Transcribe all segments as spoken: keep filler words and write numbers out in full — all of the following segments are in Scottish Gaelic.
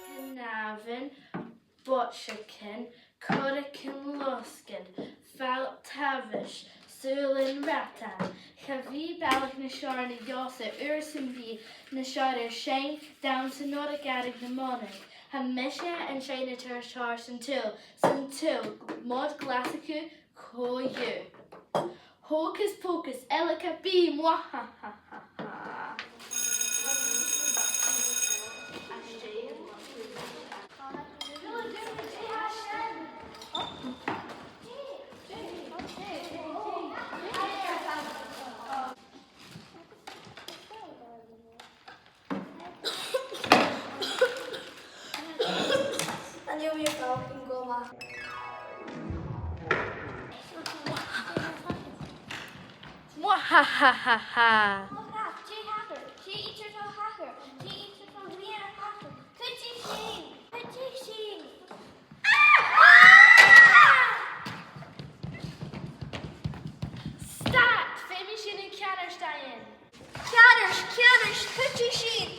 Cnàmhan, boiteagan, corragan losgainn, falt-tàmhais, sùilean radan. Cha bhi bealach nas fheàrr na Eòsa uair sam bith nas fheàrr air seinn, dannsa no a' gàireachdainn na mònadh. Tha mise an seinneadair as fheàrr san t-saoghal, san t-saoghal, Mòd Ghlaschu co-dhiù. Hocus pocus, Elka B, mwahahaha. An-diugh, a bheil thu a' faireachdainn gu math? Mwahahaha. Mo chreach, dè thachair? Dè idir a thachair? Dè idir a thachair? Cuidichibh! Cuidichibh! Ah! Ah! Stad! Feumaidh sinn an ceannard fhaighinn. Ceannard, ceannard, cuidichibh!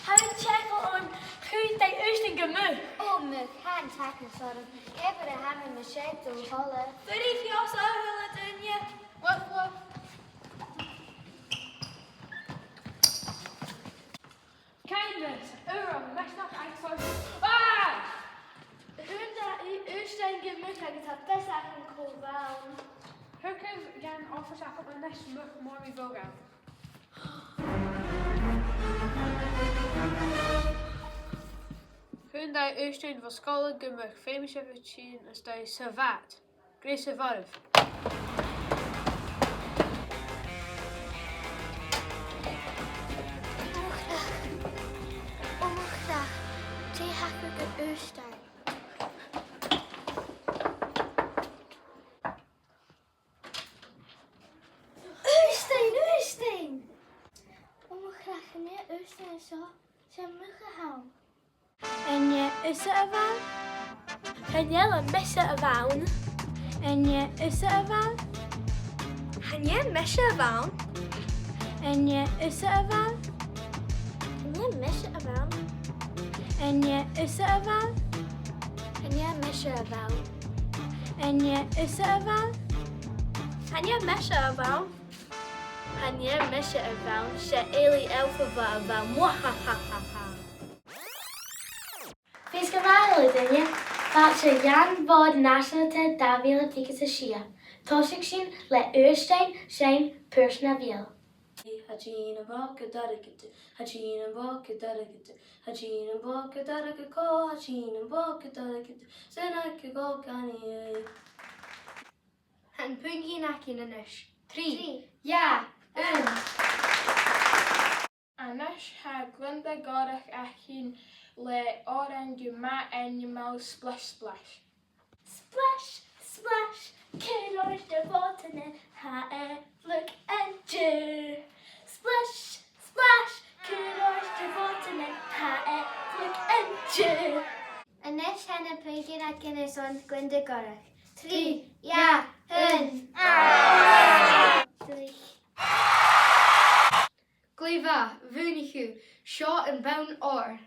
Tha an t-eagal ann, chunnt e Ùisdean gu muir. Ò, muir, tha an t-eagal orm. Abair a tha mi, mo sheanmhair. Fuirich, a h-uile duine. Woof, woof. Cainnt, ùr, misneachd agus sòrdair. Ah! Chunnt e Ù-, Ùisdean gu muir agus tha fios againn cò bh' ann. Thugaibh dhan oifis agaibh a-nis muc mòr ri bhogadh. Chunnt e Ùisdean bho sgoil gu muir, feumaidh sibh tighinn a-steach sa bhad. Greas a' bhàrr. Ò mo chreach. Ò mo chreach. Dè thachair gu Ùisdean? Ùisdean, Ùisdean! Ò mo chreach, chan e Ùisdean a tha seo, 's e muc a th' ann. An e thusa a bh' ann? Chan eil e mise a bh' ann. An e thusa a bh' ann? Chan e mise a bh' ann. An e thusa a bh' ann? Chan e mise a bh' ann. An e thusa a bh' ann? Chan e mise a bh' ann. An e thusa a bh' ann? Chan e mise a bh' ann. Chan e mise a bh' ann. 'S e Eilidh Elf a bh' ann. Mwahahaha. Feasgar math, a h-uile duine. Fàilte dhan Mhòd Nàiseanta dà mhìle fichead 's a sia. Tòisichidh sinn le Ùisdean, seinn Port na Beul. Tha tìr nam boca dorcha, tha tìr nam boca dorcha, tha tìr nam boca dorcha, cò tha tìr nam boca dorcha, sin aig a' ghocain. Tha na puingean againn a-nis. Trì, dhà, aon. A-nis tha Glinda Gorach againn le òran gu math ainmeil, Splish Splash. Splish, splash, cuir ort do bhòtannan, tha e fliuch an-diugh. Splish, splash, cuir ort do bhòtannan, tha e fliuch an-diugh. A-nis tha na puingean againn airson Glinda Gorach. Trì, dhà, aon. Glè mhath, bhuannaich thu. Seo am bonn òir.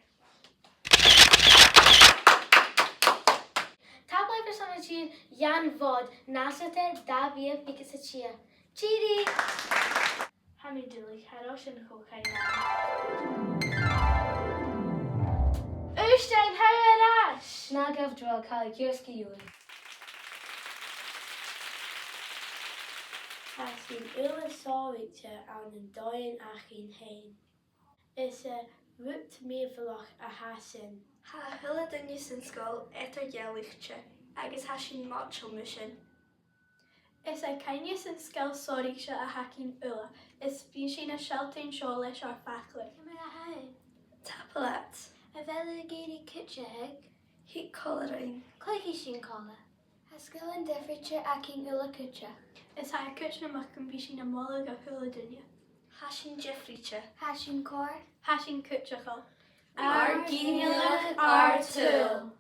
Tapadh leibh airson a thighinn dhan Mhòd Nàiseanta dà mhìle fichead 's a sia. Tìoraidh! Tha mi duilich, cha robh sin cho ceart. Ùisdean, tha thu air ais! Na gabh dragh, càit an do dh'fhàs thu? Tha sinn uile sàbhailte ann an dòighean againn fhèin. Is e rud mìorbhaileach a tha sin. Tha a h-uile duine san sgoil eadar-dhealaichte agus tha sinn moiteil mu sin. Is e coinneamh san sgoil sònraichte a th' againn uile, is bidh sinn a' sealltainn seo leis ar faclair. Ciamar a tha thu? Tapadh leat. A bheil thu ag iarraidh cuideachadh? Thig còmhla rinn. Cluichidh sinn còmhla. Tha sgilean diofraichte againn uile cuideachd. Is tha e a' còrdadh rium gum bi sinn a' moladh a h-uile duine. Tha sinn diofraichte. Tha sinn còir. Tha sinn cuideachail. Ar ginealach, ar t-saoghal.